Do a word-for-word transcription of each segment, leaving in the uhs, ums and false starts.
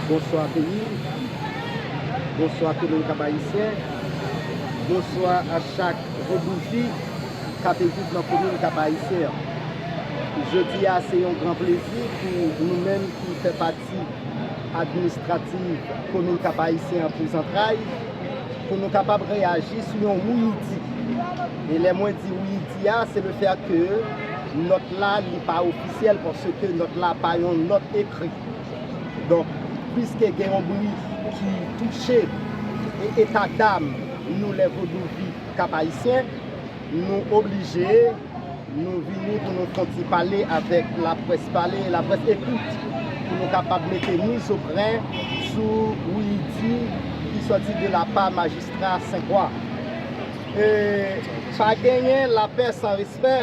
Bonswa peyi, bonswa komin Kap Ayisyen, bonswa a chak Vodouvi k ap viv nan komin Kap Ayisyen an. Jodi a, se yon gran plezi pou nou menm ki fè pati administratif komin Kap Ayisyen an pou Zantray, pou nou kapab reyaji sou yon wouyi di. E lè mwen di wouyi di a, se le fè ke nòt la, li pa ofisyèl, paske nòt la pa yon nòt ekri. Donk, piske gen yon bri ki touche e eta dam nou lè Vodouvi Kap Ayisyen, nou oblije, nou vini pou nou fè yon ti pale avèk laprès pale e laprès ekri, pou nou kapab mete miz o pwen sou wouyi di ki sòti de la pa majistra Senkwa. E pa genyen lapè san respè,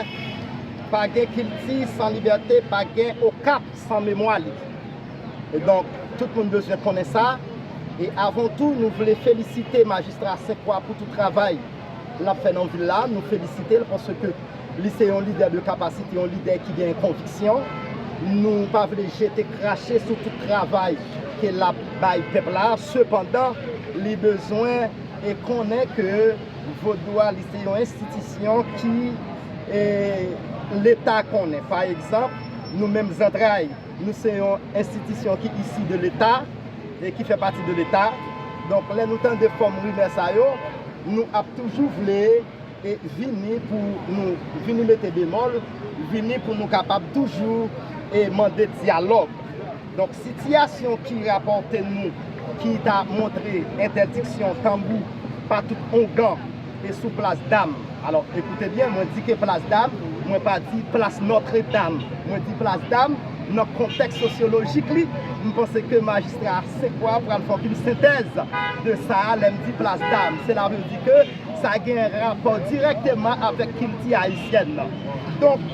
pa gen kilti san libète, pa gen Okap san memwa li. E donk, tout moun bezwen konnen sa. E avan tou, nou vle felisite majistra Senkwa pou tout travay l ap fè nan vil la. Nou felisite l paske li se yon lidè de kapasite, yon lidè ki gen konviksyon. Nou pa vle jete krache sou tout travay ke l ap bay pèp la. Sepandan, li bezwen e konnen ke Vodou a, li se yon enstitisyon ki e, Leta konnen. Pa egzanp, nou menm Zantray, nou se yon enstitisyon ki isi de Leta e ki fè pati de Leta. Donk, lè nou tande fòm rimè sa yo, nou ap toujou vle e vini pou nou vini mete bemòl, vini pou nou kapab toujou e mande dyalòg. Donk, sitiyasyon ki rapòte nou, ki ta montre entèdiksyon tanbou pa tout ongan e sou plas dam. Alò, ekoute byen, mwen di ke plas dam, mwen pa di plas Nòtredam. Mwen di plas dam, nan kontèks sosyolojik li, m panse ke majistra Senkwa pral fè yon sentèz de sa a lè m di plas dam. Sela vle di ke sa gen rapò dirèkteman avèk kilti ayisyèn nan. Donk,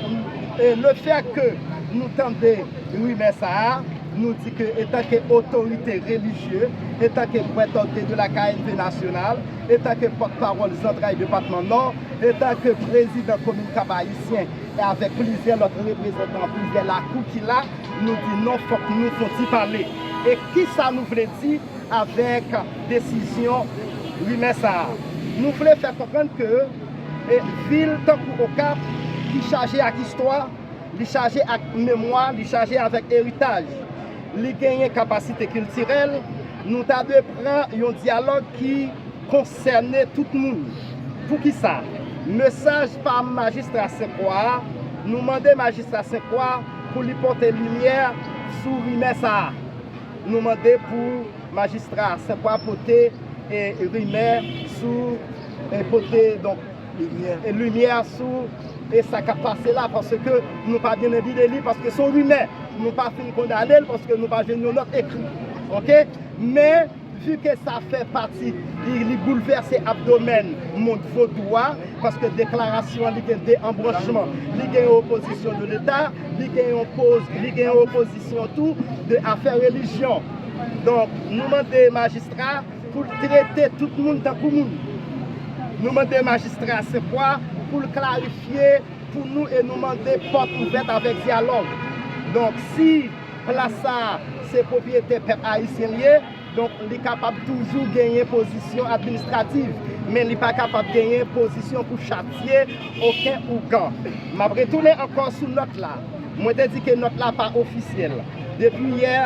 e le fè ke nou tande rimè sa a, nou di ke etanke otorite relijye, etanke prèt òdone de la K N V nasyonal, etanke pòtpawòl Zantray depatman Nò, etanke prezidan komin Kap Ayisyen, e avèk plizyè lòt reprezantan plizyè lakou ki la, nou di non, fòk nou fè yon ti pale. E kisa nou vle di avèk desizyon rimè sa a? Nou vle fè konprann ke e, vil tankou Okap, ki chaje ak istwa, li chaje ak memwa, li chaje avèk eritaj, li genyen kapasite kiltirèl, nou ta dwe pran yon dyalòg ki konsène tout moun. Poukisa? Mesaj pa majistra Senkwa a, nou mande majistra Senkwa pou li pote limyè sou rimè sa a. Nou mande pou majistra Senkwa pote e, rimè sou e, pote donk limyè e, limyè sou e sa k ap pase la, paske nou pa byen enbi de li, paske se yon rimè. Nou pa fin kondane l, paske nou pa jwenn yon nòt ekri. Oke? Men, vi ke sa fè pati, li, li boulvèse abdomèn mond vodou a, paske deklarasyon an, li gen de anbranchman. Li gen yon opozisyon de Leta, li gen yon poz, li gen yon opozisyon tou de afè relijyon. Donk, nou mande majistra pou l trete tout moun tankou moun. Nou mande majistra Senkwa pou l klarifye pou nou e nou mande pòt ouvèt avèk dyalòg. Donk, si plas sa a se pwopriyete pèp ayisyen li ye, donk, li kapab toujou genyen pozisyon administrativ, men li pa kapab genyen pozisyon pou chatye okenn ougan. M ap retounen ankò sou nòt la. Mwen te di ke nòt la pa ofisyèl. Depi yè,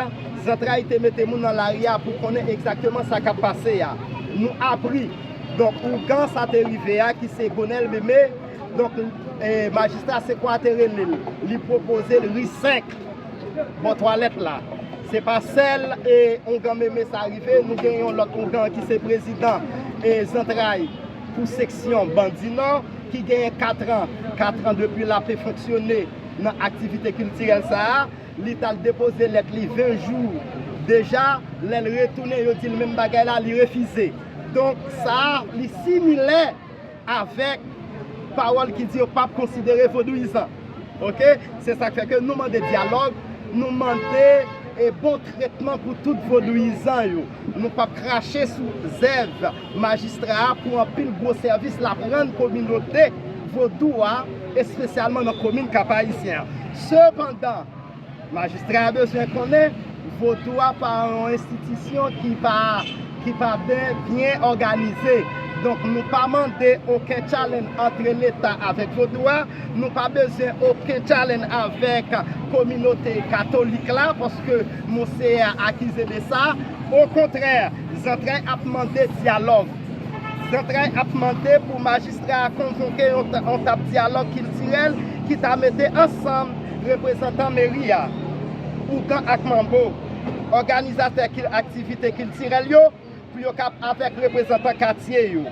Zantray te mete moun nan lari a pou konnen egzakteman sa k ap pase a. Nou apri. Donk, ougan sa te rive a, ki se Gonèl Meme, donk, e, majistra Senkwa te rele l, li pwopoze l ri senk bò twalèt la. Se pa sèl e, ougan Meme sa rive, nou gen yon lòt ougan ki se prezidan e, Zantray pou seksyon Bandi Nò, ki genyen kat an, kat an depi l ape fonksyone nan aktivite kiltirèl sa a. Li t al depoze lèt li ven jou deja, lè l retounen, yo di l menm bagay la, li refize. Donk, sa a, li similè avèk pawòl ki di yo p ap konsidere vodouyizan. Oke? Se sa k fè ke nou mande dyalòg, nou mande e bon trètman pou tout vodouyizan yo. Nou p ap krache sou zèv majistra a pou anpil gwo sèvis l ap rann kominote vodou a, espesyalman nan komin Kap Ayisyen an. Sepandan, majistra a bezwen konnen Vodou a pa yon enstitisyon ki pa ki pa byen byen òganize. Donk nou pa mande okenn challenge antre Leta avèk Vodou a, nou pa bezwen okenn challenge avèk kominote katolik la, paske monseyè a akize de sa. Okontrè, zantray ap mande dyalòg. Zantray ap mande pou majistra a konvoke yon ta- yon tab dyalòg kiltirèl ki ta mete ansanm reprezantan meri a, ougan ak manbo, òganizatè kil- aktivite kiltirèl yo, pou yo kap avèk reprezantan katye yo.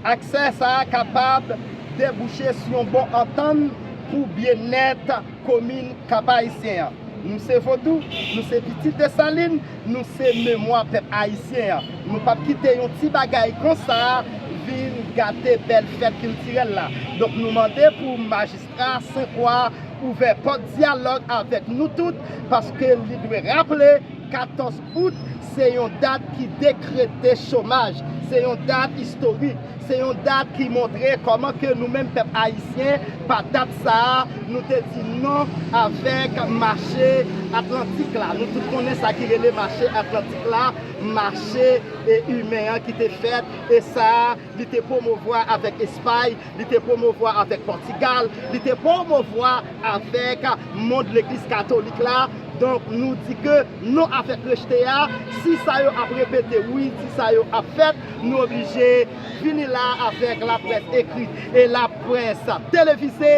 Aksè sa a kapab debouche sou yon bon antann pou byennèt komin Kap Ayisyen an. Nou se Vodou, nou se pitit Desalin, nou se memwa pèp ayisyen an. Nou p ap kite yon ti bagay konsa vin gate bèl fèt kiltirèl la. Donk nou mande pou majistra Senkwa ouvè pòt dyalòg avèk nou tout, paske li dwe raple katòz out se yon dat ki dekrete chomaj, se yon dat istorik, se yon dat ki montre kòman ke nou menm pèp ayisyen, pa dat sa a, nou te di non avèk mache atlantik la. Nou tout konnen sa ki rele mache atlantik la, mache e imen an ki te fèt, e sa a, li te pwomouvwa avèk Espay, li te pwomouvwa avèk Pòtigal, li te pwomouvwa avèk mond legliz katolik la. Donk nou di ke non avèk rejte a. Si sa yo ap repete wi, si sa yo ap fèt, nou oblije vini la avèk laprès ekrit e laprès televize.